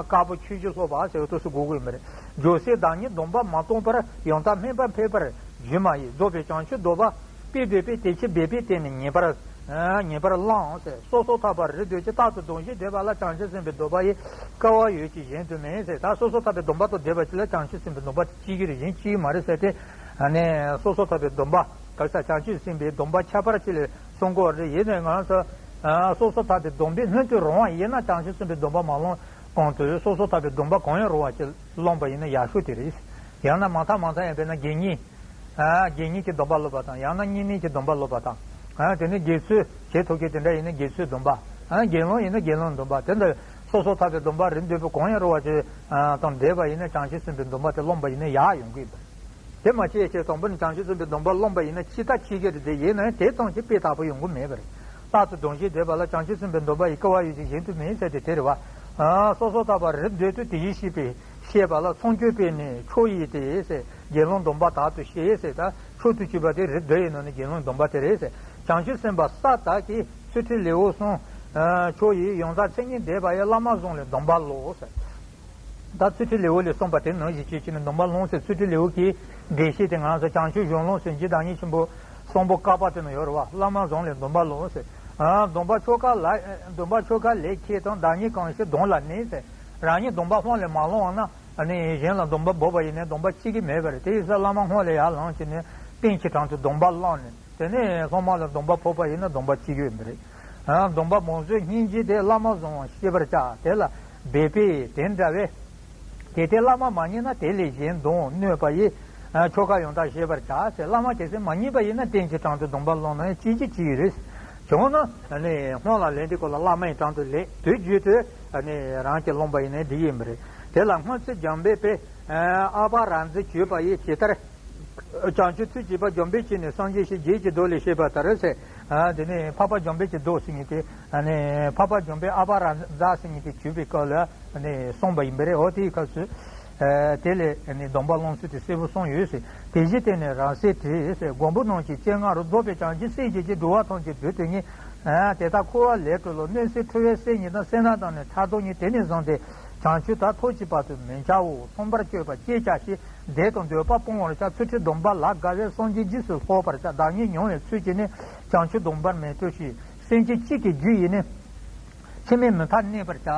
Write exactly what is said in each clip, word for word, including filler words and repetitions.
དཀར་པོ་ཆོས་ཀྱི་སློབ་པ་ཟེར་བ་དུ་སུ་དགོས་དགོས་མི་རེད། སྦྱོར་སའི་བདག་ཉིད་སྡོམ་པ་མ་སྟོང་པར་ཡང་དག་སྨིན་པ་འཕེལ་བར་བྱེད་མ་ཡིན། རྫོགས་པའི་བྱང་ཆུབ་སྡོམ་པ་པས་འདོད་པའི་དེ་ཕྱིར་འབད་པས་བརྟན་ནས་ངེས་པར། ངེས་པར་བླང་ཟེར། སོ་སོར་ཐར་པ་རིགས་ཟློས་ཀྱི། རྟག་ཏུ་སྡོམ་ཞིང་བསྡད་པ་ལ། བྱང་ཆུབ་སེམས་དཔའི་སྡོམ་པ་ཡི། སྐལ་བ་ཡོད་ཀྱི་གཞན་དུ་མེད་ཟེར། ད་སོ་སོར་ཐར་པའི་སྡོམ་པ་དང་བསྡོམས་པ་ཅིག་ལ་བྱང་ཆུབ་སེམས་དཔའི་སྡོམ་པ་དེ་གཅིག་གི་རེད། གཞན་གཅིག་མ་རེད་ཟེར་ཏེ། ཨ་ནི་སོ་སོར་ཐར་པའི་སྡོམ་པ་ག་ས་བྱང་ཆུབ་སེམས་དཔའི་སྡོམ་པ་ཁྱད་པར་ཅིག་ལས་གསུང་གི་རེད། ཡིན་ནའི་ང་ཚོ་སོ་སོར་ཐར་པའི་སྡོམ་པའི་སྔོན་དུ་རུང་བ་ཡིན་ན། བྱང་ཆུབ་སེམས་དཔའི་སྡོམ་པ་མ་ལོངས་གོང་དུ་སོ་སོར་ཐར་པའི་སྡོམ་པ་གང་ཡང་རུང་བ་ཅིག་སློང་པ་ཡིན་ན་ཡག་ཤོས་དེ་རེད། ཡང་ན་མ་མཐའ་མ་མཐའ་ཡང་དཔེར་ན་དགེ་བསྙེན། ཨ། དགེ་བསྙེན་གྱི་སྡོམ་པ་སློབ་པ་དང་། ཡང་ན་བསྙེན་གནས་ཀྱི་སྡོམ་པ་སློབ་པ་དང་། ཨ། དེ་ནས་དགེ་ཚུལ་བྱེད་ཐུབ་མཁན་དེ་འདྲ་ཡིན་ན་དགེ་ཚུལ་སྡོམ་པ། ཨ། དགེ་སློང་ཡིན་ན་དགེ་སློང་སྡོམ་པ། དེ་འདྲ་སོ་སོར་ཐར་པའི་སྡོམ་པ་རིགས་ཟློས་པོ་གང་ཡང་རུང་བ་ཅིག་ཨ། དང་བསྡོམས་པ་ཡིན་ན་བྱང་ཆུབ་སེམས་དཔའི་སྡོམ་པ་དེ་སློང་པ་ཡིན་ན་ཡག་ཡོང་གི་ཡོད་པ་རེད། དེ་མ་བྱས་ཞེས་དང་པོ་ནས་བྱང་ཆུབ་སེམས་དཔའི་སྡོམ་པ་སློང་པ་ཡིན་ན་ཕྱི་ལྟ་ཕྱི་གི་རེད། དེ་ཡིན་ན་དེ་ཙམ་གྱིས་དཔེ་དག་པོ་ཡོང་གི་མེད་པ་རེད། རྟག་ཏུ་སྡོམ་ཞིང་བསྡད་པ་ལ། བྱང་ཆུབ་སེམས་དཔའི་སྡོམ་པ་ཡི། སྐལ་བ་ཡོད་ཀྱི་གཞན་དུ་མེད་ཟེར་ཏེ་དེ་རེད་བ། ཨ། སོ་སོར་ཐར་པ་རིགས་ཟློས་དུས་དེ་བཞིན་གཤེགས་པའི། ཤེས་པ་ལ། མཚོན་གྱིས་དཔེ་ནི་མཆོག་ཡིན་ཏེ་ཟེར། དགེ་སློང་སྡོམ་པ་དག་ཏུ་བཤད་ཟེར། ད་མཆོག་ཏུ་གྱུར་པ་དེ་རིགས་ཟློས་ཡིན་ནོ་ནི་དགེ་སློང་སྡོམ་པ་དེ་རེད་ཟེར། བྱང་ཆུབ་སེམས་དཔའ་ས་དག་གིས། ཚུལ་ཁྲིམས་ལེའུ་གསུམ་མཆོག་ཡིན། ཡང་དག་མཚན་ཉིད་བསྡད་པ་ཡི། བླ་མ་བཟུང་ལས་སྡོམ་པ་ལོངས་ཟེར། ད་ཚུལ་ཁྲིམས་ལེའུ་ལས་གསུངས་པ་དེ་ནང་བཞིན་བྱས་བྱས་ནས་སྡོམ་པ་ལོངས་ཟེར། ཚུལ་ཁྲིམས་ལེའུ་གི་འགྲེལ་བཤད་དེ་ང་ཚོ་བྱང་ཆུབ་གཞུང་ལུགས་སུ་རྗེ་བདག་ཉིད་ཆེན་པོ་གསུང་འབུམ་ཀ་པ་དེ་ན་ཡོད་རེད་བ། བླ་མ་བཟུང་ལས་སྡོམ་པ་ལོངས་ཟེར། ཨ། སྡོམ་པ་ཆོ་ག་ལ། སྡོམ་པ་ཆོ་ག་ལས་ཁྱེད་དང་། བདག་ཉིད་གང་ཞིག་སྡོམ་ལ་གནས་ཟེར། རང་ཉིད་སྡོམ་པ་སྔོན་ལ་མ་ལོངས་ན། ཨ་ནི་གཞན་ལ་སྡོམ་པ་འབོགས་པ་ཡིན་ན་སྡོམ་པ་གཅིག་གི་མེད་པ་རེད། དེ་ཡིན་ཙང་བླ་མ་སྔོན་ལ་ཡར་ལངས་བྱས་ནས་རྟེན་གྱི་དྲུང་དུ་སྡོམ་པ་བླངས་ནས། དེ་ནས་སློབ་མ་ལ་སྡོམ་པ་ཕོག་པ་ཡིན་ན་སྡོམ་པ་གཅིག་ཡོད་མི་རེད། ཨ། སྡོམ་པ་མང་བཟོའི་སྙིང་རྗེ་དེ། བླ་མ་བཟུང་བ་ཤེས་པར་བྱ། དེ་ལ་འབད་པས་དེ་འདྲ་བས། གལ་ཏེ་བླ་མ་མ་རྙེད་ན། དེ་ལས་གཞན་སྡོམ་གནོད་པ་ཡི། ཨ། ཆོ་ག་ཡང་དག་བྱེད་པར་བྱ་ཟེར། བླ་མ་གལ་སྲིད་མ་རྙེད་པ་ཡིན་ན་རྟེན་གྱི་དྲུང་དུ་སྡོམ་པ་བླངས་ན་ཡང་གཅིག་གིས་གཅིག་རེད། བྱུང་ན་ཨ་ནི་སྔོན་ལ་ལེན་དུས་སྐབས་ལ་བླ་མའི་དྲུང་དུ་ལེན་དུས་རྒྱུན་དུ་ཨ་ནི་རང་གིས་སློང་པ་ཡིན་ན་འགྲིག་ཡིན་པ་རེད། དེ་ལ་སྔོན་ཚེ་འཇམ་དཔལ་དཔལ། ཨ། ཨ་པ་ར་ཛི་བྱོན་པ་ཡི། ཇི་ལྟར་བྱང་ཆུབ་ཐུགས་བསྐྱེད་པ། འཇམ་དཔལ་གྱིས་ནི་སངས་རྒྱས་ཞེས། རྒྱས་ཀྱི་མདོ་ལས་བཤད་པ་ལྟར་ཟེར། ཨ། དེ་ནས་འཕགས་པ་འཇམ་དཔལ་གྱི་མདོ་ཟེར་མཁན་དེ། ཨ་ནི་འཕགས་པ་འཇམ་དཔལ་ཨ་པ་ར་ཛ་ཟེར་མཁན་དེ་བྱོན་པའི་སྐབས་ལ་ཨ་ནི་གསུངས་པ་ཡིན་པ་རེད། འོ་དེའི་སྐབས་སུ། ཨ། དེ་ལས་ཨ་ནི་སྡོམ་པ་བླང་ཚུལ་དེ་གསལ་པོ་གསུངས་ཡོད་ཟེར། དེ་བཞིན་དེ་ནི་རབ་གསལ་དྲི་ཟེར། མགོན་པོ་རྣམས་ཀྱི་སྤྱན་སྔ་རུ། རྫོགས་པའི་བྱང་ཆུབ་སེམས་བསྐྱེད་ཅིང་། འགྲོ་བ་ཐམས་ཅད་འདུལ་དུ་ངེས། ཨ། དེ་ལྟར་འཁོར་བ་ལས་གྲོལ་ལོ། གནོད་སེམས་འཁྲུལ་བའི་སེམས་ཉིད་དང་། སེར་སྣ་དང་ནི་ཕྲག་དོག་ཉིད། དེ་ནས་བཟུང་སྟེ་བྱང་ཆུབ་མཐར་ཐུག་གི་བར་དུ་མི་འཆའོ། མཚུངས་པར་སྤྱོད་པ་སྤྱད་བྱ་ཞིང་། བདེ་དང་འདོད་པ་སྤོང་བར་བྱ། ཚུལ་ཁྲིམས་སྡོམ་པ་ལ་དགའ་བས། སངས་རྒྱས་རྗེས་སུ་སློབ་པར་བྱ། བདག་ཉིད་མྱོང་བའི་ཚུལ་གྱིས་ནི། བྱང་ཆུབ་སྡོམ་པར་མི་སྤྲོ་ཞིང་། སེམས་ཅན་གཅིག་གི་རྒྱུ་ཡིས་ནི། འཆི་མེད་མུ་མཐའ་གནས་པར་བྱ།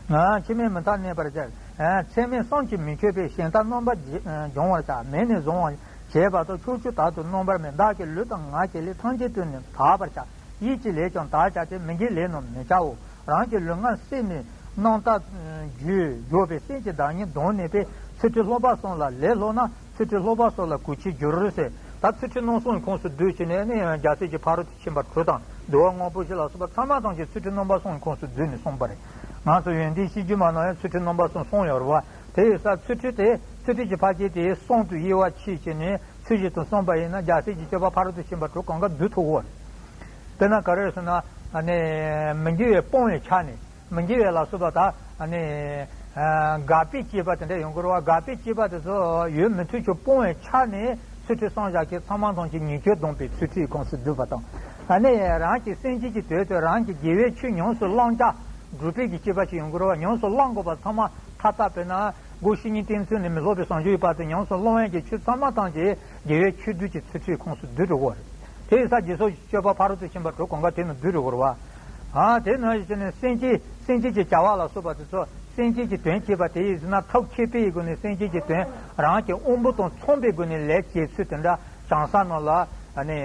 ཨ། འཆི་མེད་མུ་མཐའ་གནས་པར་བྱ། ཨ། ཚད་མེད་གསུམ་གྱིས་མི་ཁྱབ་པའི། གཞན་དག་རྣམ་པར་སྦྱོང་བར་བྱ། མེ་ནི་བཟུང་བར་བྱེད་པ་དང་། ཕྱོགས་བཅུ་དག་ཏུ་སྣང་བར་མེད། བདག་གི་ལུས་དང་ངག་གི་ལས། ཐམས་ཅད་དུ་ནི་དག་པར་བྱ། ཡིད་ཀྱི་ལས་ཀྱང་དག་བྱ་སྟེ། མི་དགེའི་ལས་རྣམས་མི་བྱའོ། རང་གི་ལུས་ངག་སེམས་ནི་རྣམ་དག་བྱའོ། འགྱོད་པའི་སེམས་ཀྱིས་བདག་ཉིད་སྡོམ་ནུས་པའི། ཚུལ་ཁྲིམས་སློབ་པ་གསུམ་ལ་ལས་སློབ་ན། ཚུལ་ཁྲིམས་སློབ་པ་གསུམ་ལ་གུས་ཕྱིར་འགྱུར་ཟེར། ད་ཚུལ་ཁྲིམས་རྣམ་གསུམ་གྱི་ཁོངས་སུ་བསྡུས་བྱས་ནས་ནི་རྒྱལ་སྲས་ཀྱི་ཕ་རོལ་ཏུ་ཕྱིན་པ་དྲུག་དང་། འདུལ་བ་དངོས་པོ་བཞི་ལ་སོགས་པ་ཚང་མ་ཐམས་ཅད་ཚུལ་ཁྲིམས་རྣམ་པ་གསུམ་གྱི་ཁོངས་སུ་བསྡུས་ནས་གསུངས་པ་རེད། ང་ཚོ་ཡོན་ཏན་གཞིར་གྱུར་མ་ནང་ཡང་ཚུལ་ཁྲིམས་རྣམ་པ་གསུམ་གསུངས་ཡོད་རེད་བ། དེ་ཡིན་ཙང་ཚུལ་ཁྲིམས་དེ་ཚུལ་ཁྲིམས་ཀྱི་ཕ་རྒྱན་དེ་གསུམ་དུ་དབྱེ་བ་ཕྱེ་བྱས་ནས་ཚུལ་བཞིན་དུ་གསུངས་པ་ཡིན་ན་རྒྱལ་སྲས་ཀྱི་སྤྱོད་པ་ཕ་རོལ་ཏུ་ཕྱིན་པ་དྲུག་གང་ག་བསྡུ་ཐུབ་ཀྱི་ཡོད་རེད། དཔེར་ན་ག་རེ་ཟེར་ན། ཨ་ནི་མི་དགེ་བའི་སྤོང་བའི་ཆ་ནས། མི་དགེ་བའི་ལ་སོགས་པ་དག་ཨ་ནི་ཨ་དགག་པའི་དཔྱད་པ་དེ་འདྲ་ཡོང་གི་རེད་བ། དགག་པའི་དཔྱད་པ་དེ་ཚོ་ཡོད་མི་ཐུབ་ཀྱི་སྤོང་བའི་ཆ་ནས་ཚུལ་ཁྲིམས་གསུམ་བཞག་མཁན་ཚང་མ་ཐམས་ཅད་ཉེས་སྤྱོད་སྡོམ་པའི་ཚུལ་ཁྲིམས་ཁོངས་སུ་བསྡུས་པ་དང་། ཨ་ནི་རང་གི་སེམས་ཅན་གྱི་དོན་དུ་རང་གི་དགེ་བའི་ཆོས་ཉམས་སུ་བླང་བྱ་སྒྲུབ་པའི་གི་དཔྱད་པ་ཞིག་ཡོང་གི་རེད་བ། ཉམས་སུ་བླང་དགོས་པ་ཚང་མ་མཐའ་དག་དཔེར་ན་སྒོ་བཤེས་གཉེན་བསྟེན་ཚུལ་ནས་མི་སློབ་པའི་བཟང་སྤྱོད་ཡོད་པ་དེ་ཉམས་སུ་བླང་ཡས་ཀྱི་ཆོས་ཚང་མ་ཐམས་ཅད་དགེ་བའི་ཆོས་བསྡུས་ཀྱི་ཚུལ་ཁྲིམས་ཁོངས་སུ་བསྡུས་འགྲོ་གི་རེད། དེ་ཡིན་ཙང་རྗེས་སོར་སྤྱོད་པ་ཕ་རོལ་ཏུ་ཕྱིན་པ་དྲུག་གང་ག་དེ་ནང་བསྡུས་འགྲོ་གི་རེད་བ། ཨ། དེ་ནང་བཞིན་ནི་སེམས་ཅན་སེམས་ཅན་གྱི་བྱ་བ་ལ་སོགས་པ་དེ་ཚོ་སེམས་ཅན་གྱི་དོན་བྱེད་པ་དེ་ཡིན་ཟེར་ན་ཐབས་མཁས་པའི་སྒོ་ནས་སེམས་ཅན་གྱི་དོན་རང་གི་དབང་པོ་དང་མཚུངས་པའི་སྒོ་ནས་ལས་བྱེད་ཚུལ་དེ་འདྲ་བྱང་ས་ནང་ལ་ཨ་ནི་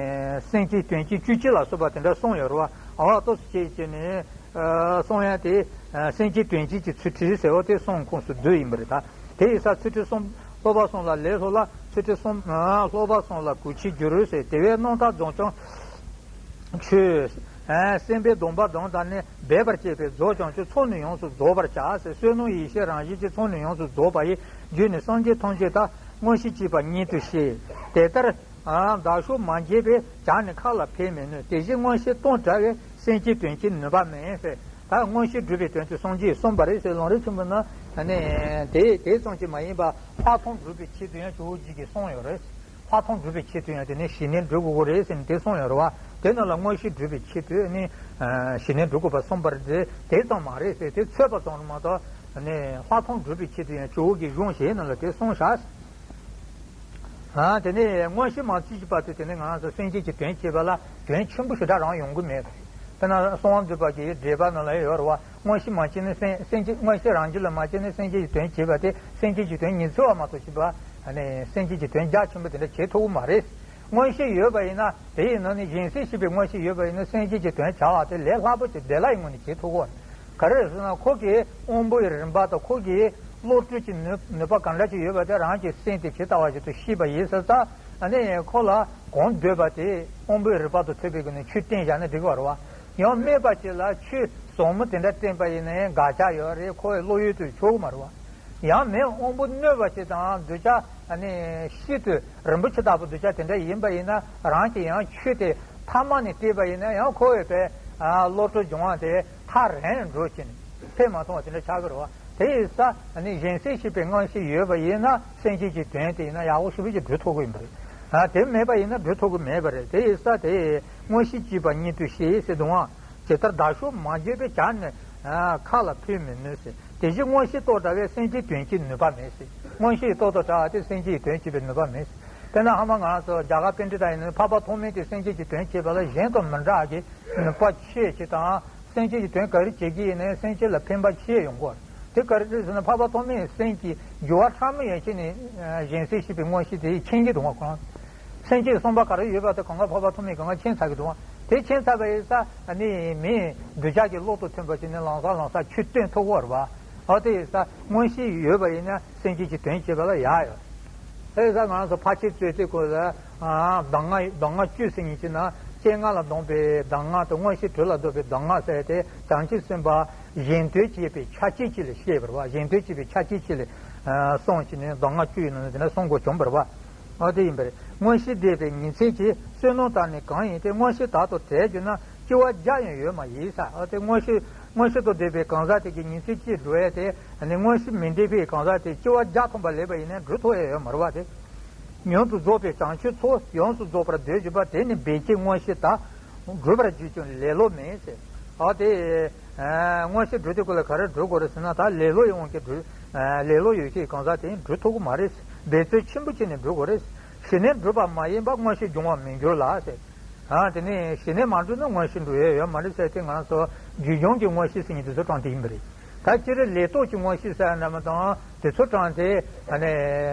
སེམས་ཅན་དོན་བྱེད་བཅུ་གཅིག་ལ་སོགས་པ་དེ་འདྲ་གསུངས་ཡོད་རེད་བ། ཨ་བ་ཏོག་ཙམ་བྱས་བྱས་ནས་ཨ་གསུང་ཡ་དེ་ཨ་སེམས་ཅན་དོན་བྱེད་ཀྱི་ཚུལ་ཁྲིམས་ཟེར་བ་དེ་གསུམ་ཁོངས་སུ་བསྡུས་ཡིན་པ་རེད་ད། དེ་ཡིན་ཙང་ཚུལ་ཁྲིམས་གསུམ་སློབ་པ་གསུམ་ལ་ལས་སློབ་ལ། ཚུལ་ཁྲིམས་གསུམ་ཨ་སློབ་པ་གསུམ་ལ་གུས་ཕྱིར་འགྱུར་ཟེར། དེ་བས་རྣམ་དག་རྫོགས་བྱང་ཆུབ། ཨ་སེམས་དཔའི་སྡོམ་པ་དང་ནི་འབད་པར་བྱེད་པའི་རྫོགས་བྱང་ཆུབ་ཚོགས་ནི་ཡོངས་སུ་རྫོགས་པར་བྱ་ཟེར། བསོད་ནམས་ཡེ་ཤེས་རང་བཞིན་གྱི་ཚོགས་ནི་ཡོངས་སུ་རྫོགས་པ་ཡི། རྒྱུ་ནི་སངས་རྒྱས་ཐམས་ཅད་དག། མངོན་ཤེས་སྐྱེས་པ་ཉིད་དུ་ཤེས། དེ་ལྟར། ཨ་བདག་ཕྱོགས་མ་འགྱེས་པས་བྱ་ནི་མཁའ་ལ་འཕེན་མི་ནུས། དེ་བཞིན་མངོན་ཤེས་སྟོང་བྲལ་བས། སེམས་ཅན་དོན་བྱེད་ནུས་པ་མེད་ཟེར། ད་མངོན་ཤེས་སྒྲུབ་པའི་དོན་དུ་སངས་རྒྱས་གསུངས་པ་རེད་ཟེར། ལམ་རིམ་ཆེན་པོ་ན་ནི་དེ་དེ་ཙམ་གྱིས་མ་ཡིན་པ་ལྷག་མཐོང་སྒྲུབ་པའི་ཆེད་དུ་ཡང་ཇོ་བོ་རྗེ་གིས་གསུངས་ཡོད་རེད། ལྷག་མཐོང་སྒྲུབ་པའི་ཆེད་དུ་ཡང་དེ་ནི་ཞི་གནས་སྒྲུབ་དགོས་ཀྱི་རེད་ཟེར་ནས་དེ་གསུངས་ཡོད་རེད་བ། དེ་ནང་ལ་མངོན་ཤེས་སྒྲུབ་པའི་ཆེད་དུ་ནི་ཞི་གནས་སྒྲུབ་དགོས་པ་གསུངས་པ་རེད། དེ་ཙམ་མ་རེད་ཟེར། དེ་ཚོད་པ་ཙམ་མ་གཏོགས་ནི་ལྷག་མཐོང་སྒྲུབ་པའི་ཆེད་དུ་ཡང་ཇོ་བོ་གི་གཞུང་ཞེས་ནང་ལ་དེ་གསུངས་བཞག། ཨ་དེ་ནས་མངོན་ཤེས་མ་བྱས་ཀྱི་བར་དུ་དེ་ནས་ང་རང་ཚོ་སེམས་ཅན་གྱི་དོན་བྱེད་པ་ལ་དོན་ཆེན་པོ་ཞེ་དྲག་རང་ཡོང་གི་མེད་པ་རེད། དཔེར་ན་གསང་བ་འདུས་པ་གི་འགྲེལ་པ་ནང་ལ་ཡོད་རེད་བ། མངོན་ཤེས་མ་བྱས་ནས་སེམས་སེམས་ཅན་མངོན་ཤེས་རང་རྒྱུད་ལ་མ་སྐྱེས་ནས་སེམས་ཅན་གྱི་དོན་བྱེད་པ་དེ་སེམས་ཅན་གྱི་དོན་ཉི་ཚེ་བ་མ་གཏོགས་བྱེད་པ་ནས་སེམས་ཅན་གྱི་དོན་རྒྱ་ཆེན་པོ་དེ་འདྲ་བྱེད་ཐུབ་ཀྱི་མ་རེད། མངོན་ཤེས་ཡོད་པ་ཡིན་ན་དེ་ཡི་ནང་ནས་གཞན་སེམས་ཤེས་པའི་མངོན་ཤེས་ཡོད་པ་ཡིན་ན་སེམས་ཅན་གྱི་དོན་བྱ་བ་དེ་ལས་སླ་པོ་ཅིག་བདེ་བླག་གི་ངང་ནས་བྱེད་ཐུབ་ཀྱི་ཡོད་རེད། ག་རེ་རེད་ཟེར་ན་ཁོ་གིས་དབང་པོའི་རིམ་པ་དང་ཁོ་གིས་བློ་གྲོས་ཀྱི་ནུས་ནུས་པ་གང་འདྲ་ཅིག་ཡོད་པ་དེ་རང་གི་སེམས་དེ་ཇི་ལྟ་བ་བཞིན་དུ་ཤེས་པ་ཡིན་ཙང་ཨ་ནི་ཁོ་ལ་གང་འདོད་པ་དེ་དབང་པོའི་རིམ་པ་དང་མཐུན་པའི་སྒོ་ནས་ཆོས་བསྟན་བཞག་ན་འགྲིག་པ་རེད་བ། ཡང་སྨྲས་པ་ཅིག་ལ་ཆོས་ཟབ་མོ་དེ་འདྲ་བསྟན་པ་ཡིན་ན་ཡང་དགག་བྱ་ཡོད་རེད། ཁོ་ཡི་བློ་ཡུལ་དུ་ཆུད་ཀྱི་མ་རེད་བ། ཡང་མིན་དབང་པོ་གནོད་པ་ཞིག་དང་གདུལ་བྱ་ཨ་ནི་ཤིན་ཏུ་རིན་པོ་ཆེ་ལྟ་བུ་གདུལ་བྱ་དེ་འདྲ་ཡིན་པ་ཡིན་ན་རང་གིས་ཡང་ཆོས་དེ་ཐ་མ་ནས་བལྟས་པ་ཡིན་ན་ཡང་ཁོ་ཡི་པའི་བློ་གྲོས་སྦྱོང་བ་དེ་ཐག་རིང་འགྲོ་ཕྱིན་ཕན་མ་ཐོགས་པ་དེ་འདྲ་ཆགས་ཀྱི་རེད་བ། དེ་ཡིན་ཙང་ཨ་ནི་གཞན་སེམས་ཤེས་པའི་མངོན་ཤེས་ཡོད་པ་ཡིན་ན་སེམས་ཅན་གྱི་དོན་དེ་ཡིན་ན་ཡག་པོ་ཞེ་པོ་ཅིག་སྒྲུབ་ཐུབ་ཀྱི་ཡིན་པ་རེད། ཨ་དེ་མེད་པ་ཡིན་ན་སྒྲུབ་ཐུབ་ཀྱི་མེད་པ་རེད། དེ་ཡིན་ཙང་དེ་མངོན་ཤེས་སྐྱེས་པ་ཉིད་དུ་ཤེས་ཟེར་འདུག་ཨང་། ཇི་ལྟར་མདའ་གཤོག་མ་བརྗོད་པའི་བྱ་ནི་ཁ་ལ་ཕན་མི་ནུས་ཟེར། དེ་བཞིན་མངོན་ཤེས་རྟོགས་འདྲ་བས་སེམས་ཅན་དོན་བྱེད་ནུས་པ་མེད་ཟེར། མངོན་ཤེས་རྟོགས་དང་བྲལ་བ་དེ་སེམས་ཅན་གྱི་དོན་བྱེད་པའི་ནུས་པ་མེད་ཟེར། དཔེར་ན་ཧ་མ་ང་རང་ཚོ་རྒྱ་གར་པཎྜི་ཏ་ཡིན་ན་འཕགས་པ་ཐོགས་མེད་དེ་སེམས་ཅན་གྱི་དོན་བྱེད་པ་ལ་གཞན་དང་མི་འདྲ་གི་ནུས་པ་ཆེ་ཞིག་དང་སེམས་ཅན་གྱི་དོན་ག་རེ་བྱེད་ཀྱི་ཡིན་ནའི་སེམས་ཅན་ལ་ཕན་པ་ཆེ་ཡོང་གི་རེད། དེ་ག་རེ་རེད་ཟེར་ན་འཕགས་པ་ཐོགས་མེད་སེམས་ཀྱི་འགྱུར་བ་ཕྲ་མོ་ཡན་ཆད་ནས་གཞན་སེམས་ཤེས་པའི་མངོན་ཤེས་དེ་མཁྱེན་གྱི་འདུག་བ། ཁོ་རང་སེམས་ཅན་གསུམ་པ་ག་རེ་ཡོད་པ་དེ་གང་ག་འཕགས་པ་ཐོགས་མེད་གང་ག་མཁྱེན་ཚར་གྱི་འདུག་བ། དེ་མཁྱེན་ཚར་བ་ཡིན་ཙང་ནི་མིའི་གདུལ་བྱ་གི་བློ་དང་མཐུན་པ་ཞིག་ནི་ལམ་སང་ལམ་སང་ཆོས་སྟོན་ཐུབ་ཀྱི་རེད་བ། འོ་དེ་ཡིན་ཙང་མངོན་ཤེས་ཡོད་པ་ཡིན་ན་སེམས་ཅན་གྱི་དོན་བྱེད་པ་ལ་ཡག་ཡོད། དེ་ཡིན་ཙང་ང་རང་ཚོ་ཕལ་ཆེར་རྩོད་དེ་སྐོར་ལ་གདམས་ངག་གདམས་ངག་བཅུ་ཟེར་མཁན་ཅིག་ན་སྤྱན་སྔ་ལ་ལྡང་བའི་གདམས་ངག་དང་མངོན་ཤེས་དྲུག་ལ་ལྡོག་པའི་གདམས་ངག་ཟེར་ཏེ་བྱང་ཆུབ་སེམས་དཔའ་གཞན་དོན་བྱེད་པའི་ཆ་རྐྱེན་གཅིག་ལ་བཤད་པ་རེད་བ། གཞན་དོན་བྱེད་པའི་ཆ་རྐྱེན་གཅིག་ལ་གསུངས་ཤིང་ནས་གདམས་ངག་བཅུ་ཡི་ནང་ནས་དེ་འདྲ་གསུང་དགོས་བྱུང་བ་རེད་བ། འོ་དེ་ཡིན་པ་རེད། མངོན་ཤེས་འདས་པའི་ཉིན་མཚན་གྱི་བསོད་ནམས་དག་ནི་གང་ཡིན་ཏེ། མངོན་ཤེས་དག་ཏུ་བྲལ་གྱུར་ན་སྐྱེ་བ་བརྒྱ་ཡང་ཡོད་མ་ཡིན་ས། འོ་དེ་མངོན་ཤེས་མངོན་ཤེས་དང་ལྡན་པའི་གང་ཟག་དེ་གི་ཉིན་མཚན་གཅིག་འགྲོ་ཡས་དེ་ནི་མངོན་ཤེས་མི་འདས་པའི་གང་ཟག་དེ་སྐྱེ་བ་བརྒྱ་ཐམ་པ་ལེགས་པ་ཡིན་ན་འགྲོ་ཐུབ་ཡས་ཡོད་མ་རེད་བ། དེ་མྱུར་དུ་རྫོགས་པའི་བྱང་ཆུབ་མཚོ་ཡོངས་སུ་རྫོགས་པར་འདོད་བཞིན་པ་དེ་ནི་འབད་ཅིང་མངོན་ཤེས་དག་སྒྲུབ་པར་བགྱིད་ཀྱང་ལེ་ལོ་མེད་ཟེར། འོ་དེ། ཨ་མངོན་ཤེས་སྒྲུབ་དུས་སྐབས་ལ་ག་རེ་སྒྲུབ་དགོས་རེད་ཟེར་ན་ད་ལེ་ལོ་ཡི་དབང་གིས་སྒྲུབ། ཨ་ལེ་ལོ་ཡོད་ཤེས་གང་ཟག་དེ་སྒྲུབ་ཐུབ་ཀྱི་མ་རེད། འབད་རྩོལ་ཆེན་པོ་བྱས་ནས་སྒྲུབ་དགོས་རེད། ཞི་གནས་སྒྲུབ་པ་མ་ཡིན་པར་མངོན་ཤེས་སྦྱོང་བར་མི་འགྱུར་ལ་ཟེར། ཨ་དེ་ནས་ཞི་གནས་མ་སྒྲུབ་ན་མངོན་ཤེས་འགྲུབ་ཡས་ཡོད་མ་རེད་ཟེར་ཏེ་ང་ཚོ་རྒྱུད་སྦྱོང་གི་མངོན་ཤེས་ཟེར་མཁན་དེ་ཚོ་དྲངས་ཏེ་ཡིན་པ་རེད། ད་སྤྱིར་ལས་རྟོག་གི་མངོན་ཤེས་ཟེར་ཡ་འདྲ་མོ་དང་དེ་ཚོ་དྲངས་ཏེ་ཨ་ནི་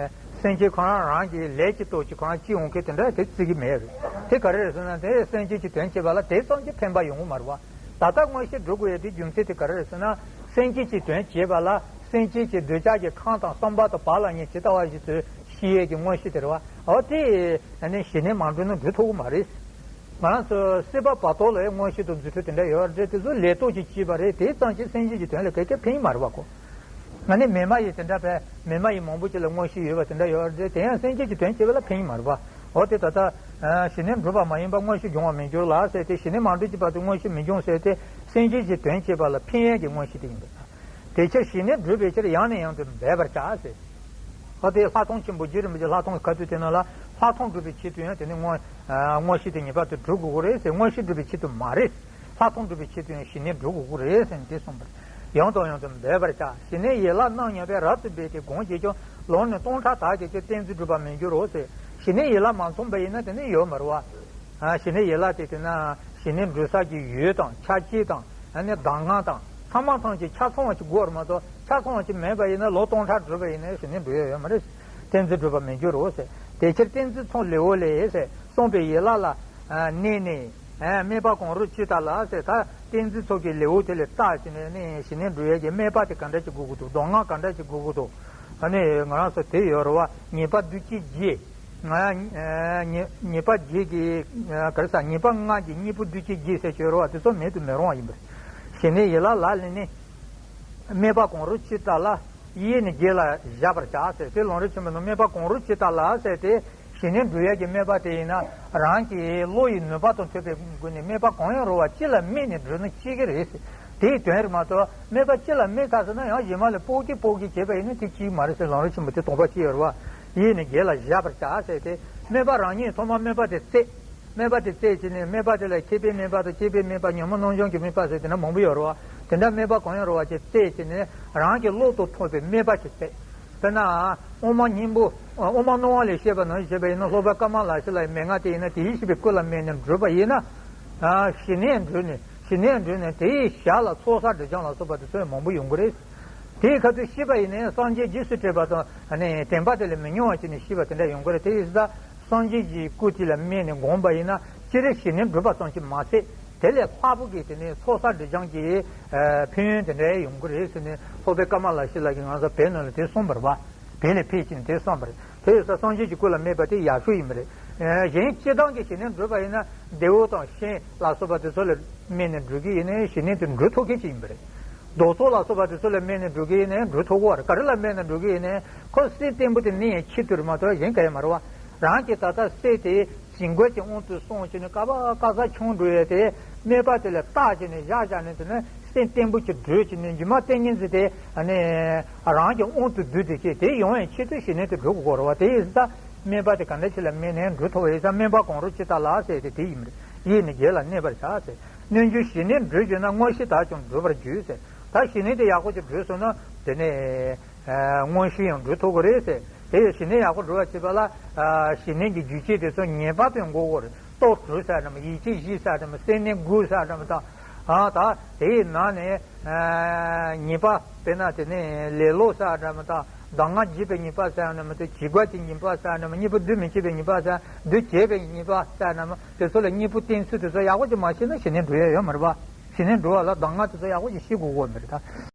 སེམས་ཅན་ཁོ་རང་རང་གི་ལས་ཀྱི་སྟོབས་ཀྱིས་ཁོ་རང་སྐྱེ་འོང་མཁན་དེ་འདྲ་དེ་བརྩི་གི་མེད་རེད། དེ་ག་རེ་རེད་ཟེར་ན་དེ་སེམས་ཅན་གྱི་དོན་བྱེད་པ་ལ་དེ་ཙམ་གྱིས་ཕན་པ་ཡོང་གི་མ་རེད་བ། ད་ལྟ་མངོན་ཤེས་སྒྲུབ་དགོས་ཡས་དེ་རྒྱུ་མཚན་དེ་ག་རེ་རེད་ཟེར་ན་སེམས་ཅན་གྱི་དོན་བྱེད་པ་ལ་སེམས་ཅན་གྱི་གདུལ་བྱ་གྱི་ཁམས་དང་བསམ་པ་དང་བག་ལ་ཉལ་ཇི་ལྟ་བ་བཞིན་དུ་ཤེས་ཡས་ཀྱི་མངོན་ཤེས་དེ་རེད་བ། འོ་དེ་ཨ་ནི་ཞི་གནས་མ་སྒྲུབ་ན་སྒྲུབ་ཐུབ་ཀྱི་མ་རེད། ང་རང་ཚོ་སྲིད་པ་བར་དོ་ལ་མངོན་ཤེས་དང་རྫུ་འཕྲུལ་དེ་འདྲ་ཡོད་རེད། དེ་ཚོ་ལས་རྟོག་ཅིག་སྐྱེས་པ་རེད། དེ་ཙམ་གྱིས་སེམས་ཅན་གྱི་དོན་ལ་ག་གེ་ཕན་གྱི་མ་རེད་བ་ཁོ། ང་ནི་མི་མ་ཡིན་དེ་འདྲ་བས་མི་མ་ཡིན་མང་པོ་ཅིག་ལ་མངོན་ཤེས་ཡོད་པ་དེ་འདྲ་ཡོད་རེད། དེ་ཡང་སེམས་ཅན་གྱི་དོན་བྱེད་པ་ལ་ཕན་གྱི་མ་རེད་བ། འོ་དེ་ད་ལྟ་ཞི་གནས་སྒྲུབ་པ་མ་ཡིན་པར་མངོན་ཤེས་སྦྱོང་བར་མི་འགྱུར་ལ་ཟེར་ཏེ་ཞི་གནས་མ་སྒྲུབ་ཀྱི་བར་དུ་མངོན་ཤེས་མི་འབྱུང་ཟེར་ཏེ་སེམས་ཅན་གྱི་དོན་བྱེད་པ་ལ་ཕན་ཡས་ཀྱི་མངོན་ཤེས་དེ་ཡིན་པས། དེ་ཕྱིར་ཞི་གནས་སྒྲུབ་པའི་ཕྱིར་ཡང་ནས་ཡང་དུ་འབད་པར་བྱ་ཟེར། ཨ་དེ་ལྷག་མཐོང་ཆེན་པོ་རྗེ་རིན་པོ་ཆེ་ལྷག་མཐོང་གི་ཁ་ཐུག་དེ་ནང་ལ་ལྷག་མཐོང་སྒྲུབ་པའི་ཆེད་དུ་ཡང་དེ་ནི་མངོན་མངོན་ཤེས་དེ་ངེས་པར་དུ་སྒྲུབ་དགོས་ཀྱི་རེད་ཟེར། མངོན་ཤེས་སྒྲུབ་པའི་ཆེད་དུ་མ་རེད། ལྷག་མཐོང་སྒྲུབ་པའི་ཆེད་དུ་ཡང་ཞི་གནས་སྒྲུབ་དགོས་ཀྱི་རེད་ཟེར་ནས་དེ་གསུངས་པ་རེད། ཡང་དང་ཡང་དུ་འབད་པར་བྱ། ཞི་གནས་ཡན་ལག་རྣམ་མཉམ་པས་རབ་ཏུ་འབད་དེ་གང་བྱེད་ཀྱང་ལམ་ནི་སྟོང་ཕྲག་དག་བྱས་ཀྱང་བསྟན་འཛིན་སྒྲུབ་པར་མི་འགྱུར་རོ་ཟེར། ཞི་གནས་ཡན་ལག་མ་ཚང་པ་ཡིན་ན་དེ་ནི་ཡོད་མ་རེད་བ། ཨ་ཞི་གནས་ཡན་ལག་དེ་དེ་ན་ཞི་གནས་སྒྲུབ་ས་ཀྱི་ཡུལ་དང་ཆ་རྐྱེན་དང་ཨ་ནི་གདམས་ངག་དང་ཚང་མ་ཚང་གཅིག་ཆ་ཚང་བ་ཅིག་དགོས་རེད་མ་གཏོགས་ཆ་ཚང་བ་ཅིག་མེད་པ་ཡིན་ན་ལམ་སྟོང་ཕྲག་བསྒྲུབས་པ་ཡིན་ན་ཞི་གནས་སྒྲུབ་ཡ་ཡོད་མ་རེད། བསྟན་འཛིན་སྒྲུབ་པར་མི་འགྱུར་རོ་ཟེར། དེ་ཕྱིར་བསྟན་འཛིན་ཚོགས་ལེའུ་ལས་ཟེར་གསུངས་པའི་ཡན་ལག་ལ་གནས་ནས་སྨྲས་པ་གང་རུང་ཇི་ལྟར་ལགས་ཟེར་ད་བསྟན་འཛིན་ཚོགས་ཀྱི་ལེའུ་དེ་ལས་བརྟགས་ཟིན་ནས་ནི་ཞི་གནས་སྒྲུབ་ཡ་གི་སྨྲས་པ་དེ་ག་འདྲ་ཅིག་དགོས་ཀྱི་འདུག་གདམས་ངག་ག་འདྲ་ཅིག་དགོས་ཀྱི་འདུག་ཨ་ནི་ང་རང་ཚོ་དེ་ཡོད་རེད་བ། ཉེས་པ་བདུད་ཀྱི་རྗེ། ང་ཉེས་ཉེས་པ་བརྒྱད་ཀྱི་ག་རེ་ཟ་ཉེས་པ་ལྔ་གི་གཉེན་པོ་བདུད་ཀྱི་རྗེ་ཟེར་ཡོད་རེད་བ། དེ་ཚོ་མེད་དུ་མི་རུང་བ་ཡིན་པ་རེད། ཞི་གནས་ཡན་ལག་ལ་ལས་ནི། སྨྲས་པ་གང་རུང་ཇི་ལྟར་ལགས། ཡིད་ནི་དགྱེས་ལ་བཞག་པར་བྱ་ཟེར་དེ་ལམ་རིམ་ཆེན་མོ་ནང་སྨྲས་པ་གང་རུང་ཇི་ལྟར་ལགས་ཟེར་ཏེ་ཞི་གནས་སྒྲུབ་ཡས་ཀྱི་སྨྲས་པ་དེ་ཡིན་ན་རང་གི་བློ་ཡི་ནུས་པ་དང་མཐུན་པའི་སྒོ་ནས་སྨྲས་པ་གང་ཡང་རུང་བ་ཅི་ལ་སྨྲས་ནས་སྒྲུབ་ན་སྐྱེ་གི་རེད་ཟེར། དེའི་དོན་རེད་མ་གཏོགས་སྨྲས་པ་ཅི་ལ་སྨྲས་ཚར་ཟེར་ན་ཡང་གཞན་མ་ལ་སྤོག་གི་སྤོག་གི་བྱས་པ་ཡིན་ན་དེ་སྐྱེ་གི་མ་རེད་ཟེར། ལམ་རིམ་ཆེན་མོ་དེ་དོགས་པ་སྐྱེ་ཡོད་རེད་བ། ཡིད་ནི་དགྱེས་ལ་བཞག་པར་བྱ་ཟེར་ཏེ་ སྨྲས་པ་རང་ཉིད་ཐོག་མར་སྨྲས་པ་དེ་བཙལ། སྨྲས་པ་དེ་བཙལ་བྱས་ནས་སྨྲས་པ་དེ་ལ་མཁས་པའི་སྨྲས་པ་དང་མཁས་པའི་སྨྲས་པ་ཉོན་མོངས་རྣམ་སྦྱོང་གི་སྨྲས་པ་ཟེར་དེ་འདྲ་མང་པོ་ཡོད་རེད་བ། དེ་འདྲ་སྨྲས་པ་གང་ཡང་རུང་བ་ཅིག་བཙལ་བྱས་ནས་རང་གི་བློ་དང་མཐུན་པའི་སྨྲས་པ་ཞིག་བཙལ། དཔེར་ན། དབུ་མ་སྙིང་པོ། དབུ་མ་སྣང་བ་ལས་བཤད་པ་ནང་བཞིན་བྱས་པ་ཡིན་ན། སློབ་དཔོན་ཀ་མ་ལ་ཤཱི་ལ་ཡི་མན་ངག་དེ་ཡིན་ན། དེའི་ཤེས་པའི་སྐུ་ལ་དམིགས་ནས་བགྲོད་པ་ཡིན་ན། ཞི་གནས་བགྲོད་ནས་ཞི་གནས་བགྲོད་ནས་དེའི་ཞར་ལ་ཚོགས་བསགས་སྒྲིབ་སྦྱང་ལ་སོགས་པ་དེ་ཚོ་མང་པོ་ཡོང་གི་རེད། དེའི་ཁ་ཐུག་ཤེས་པ་ཡིན་ན་སངས་རྒྱས་རྗེས་སུ་བྲིས་པ་དང་། ཨ་ནི་བདེན་པ་དེ་ལས་མི་ཉུང་བ་བྱས་ནས་ཤེས་པ་དེ་འདྲ་ཡོང་གི་རེད། དེ་ཡིན་ཙང་སངས་རྒྱས་ཀྱི་སྐུ་དེ་ལ་དམིགས་ནས་བསྒོམས་པ་ཡིན་ན། སྤྱིར་ཞི་གནས་བགྲོད་པ་ཙམ་གྱིས་མ་ཚད། དེ་ལས་ལྷག་པ་གི་དེ་ནི་ཚོགས་བསགས་སྒྲིབ་སྦྱང་གི་ཨ་ཕན་ཡོན་དེ་འདྲ་ཡོང་གི་རེད་ཟེར་ནས། སློབ་དཔོན་ཀ་མ་ལ་ཤཱི་ལ་གིས་ང་ཚོ་བོད་ནང་ལ་དེ་གསུངས་པ་རེད་བ། བོད་ལ་ཕེབས་ཕྱིན་དེ་གསུངས་པ་རེད། དེ་ཡིན་ཙང་སངས་རྒྱས་ཀྱི་སྐུ་ལ་དམིགས་པ་དེ་ཡག་ཤོས་ཡིན་པ་རེད། ཨ་གཞན་སྤྱིར་བཏང་གི་ཞི་གནས་བགྲོད་པ་ཡིན་ན། རྡེའུ་དང་ཤིང་ལ་སོགས་པ་དེ་ཚོ་ལ་དམིགས་ནས་བགྲོད་ཀྱི་ཡིན་ན་ཞི་གནས་དེ་བགྲོད་ཐུབ་མཁན་ཅིག་ཡིན་པ་རེད། རྡོ་ཚོགས་ལ་སོགས་པ་དེ་ཚོ་ལ་དམིགས་ནས་བགྲོད་ཀྱི་ཡིན་ན་བགྲོད་ཐུབ་ཀྱི་རེད། ག་རེ་ལ་དམིགས་ནས་བགྲོད་ཀྱི་ཡིན་ན། ཁོ་སེམས་བརྟན་པོ་དེ་གནས་ཡང་ཆེད་དུ་རེད་མ་གཏོགས་གཞན་ག་ཡང་མ་རེད་བ། རང་གི་ད་ལྟ་སེམས་དེ་བྱིང་རྒོད་ཀྱི་དབང་དུ་སོང་བྱས་ནས་སྐབས་སྐབས་སུ་ཆུང་འགྲོ་ཡས་དེ། དམིགས་པ་དེ་ལ་བཏགས་བྱས་ནས་བཞག་བཞག་ནས། དེ་ནས་སེམས་བརྟན་པོ་ཅིག་བགྲོད་བྱས་ནས། སྒྱུ་མ་ལྟ་བུ་ཟེར་དེ་ཨ་ནི་རང་གི་དབང་དུ་བསྡུས་ཏེ་བྱས། དེ་ཡོང་བའི་ཆེད་དུ་ཞི་གནས་དེ་བགྲོད་དགོས་རེད་བ། དེ་ཡིན་ཙང་དམིགས་པ་དེ་ག་འདྲ་ཅིག་ལ་དམིགས་ནས་བགྲོད་ཐུབ་པ་ཡིན་ཙང་། སྨོན་པ་གང་རུང་ཇི་ལྟར་ལགས་ཟེར་ཏེ་དེ་ཡིན་པ་རེད། ཡིད་ནི་དགེ་ལ་གནས་པར་བྱ་ཟེར། སྔོན་འཇུག་ཞི་གནས་བགྲོད་བྱུང་ན། མངོན་ཤེས་དག་ཀྱང་བགྲོད་པར་འགྱུར་ཟེར། ད་ཞི་གནས་དེ་ཡག་པོ་ཅིག་བགྲོད་སོང་ན་དེ་ནས། ཨ་མངོན་ཤེས་ཡང་བགྲོད་ཐུབ་ཀྱི་རེད་ཟེར། དེ་ཡང་ཞི་གནས་ཡག་པོ་བགྲོད་པ་བྱེད་པ་ལ། ཨ་ཞི་གནས་ཀྱི་རྒྱུ་རྐྱེན་དེ་ཚོ་ངེས་པར་དུ་དགོས་ཀྱི་རེད། ལྟོ་དྲུག་ཟེར་འདྲ་མོ། ཡིད་ཆེས་བཞི་ཟེར་འདྲ་མོ། སེམས་གནས་དགུ་ཟེར་འདྲ་མོ་དང་། ཨ་ད་དེའི་ནང་ནས་ཨ་གཉིས་པ། དཔེར་ན་དེ་ནས་ལེ་ལོ་ཟེར་འདྲ་མོ་དང་། གདམས་ངག་བརྗེད་པའི་གཉིས་པ་ཟེར་འདྲ་མོ་དང་། བྱིས་རྒོད་ཀྱི་གཉིས་པ་ཟེར་འདྲ་མོ། གཉིས་པོ་འདུ་མི་བྱེད་པའི་གཉིས་པ་ཟེར། འདུ་བྱེད་པའི་གཉིས་པ་ཟེར་འདྲ་མོ། དེ་ཚོ་ལ་གཉིས་པོ་བསྟེན་ཚུལ་དེ་ཚོ་ཡག་པོ་ཅིག་མ་ཤེས་ན་ཞི་གནས་འགྲོ་ཡ་ཡོད་མ་རེད་པ། ཞི་གནས་འགྲོ་བ་ལ་གདམས་ངག་དེ་ཚོ་ཡག་པོ་ཅིག་ཤེས་དགོས་ཀྱི་ཡོད་མ་རེད་ད།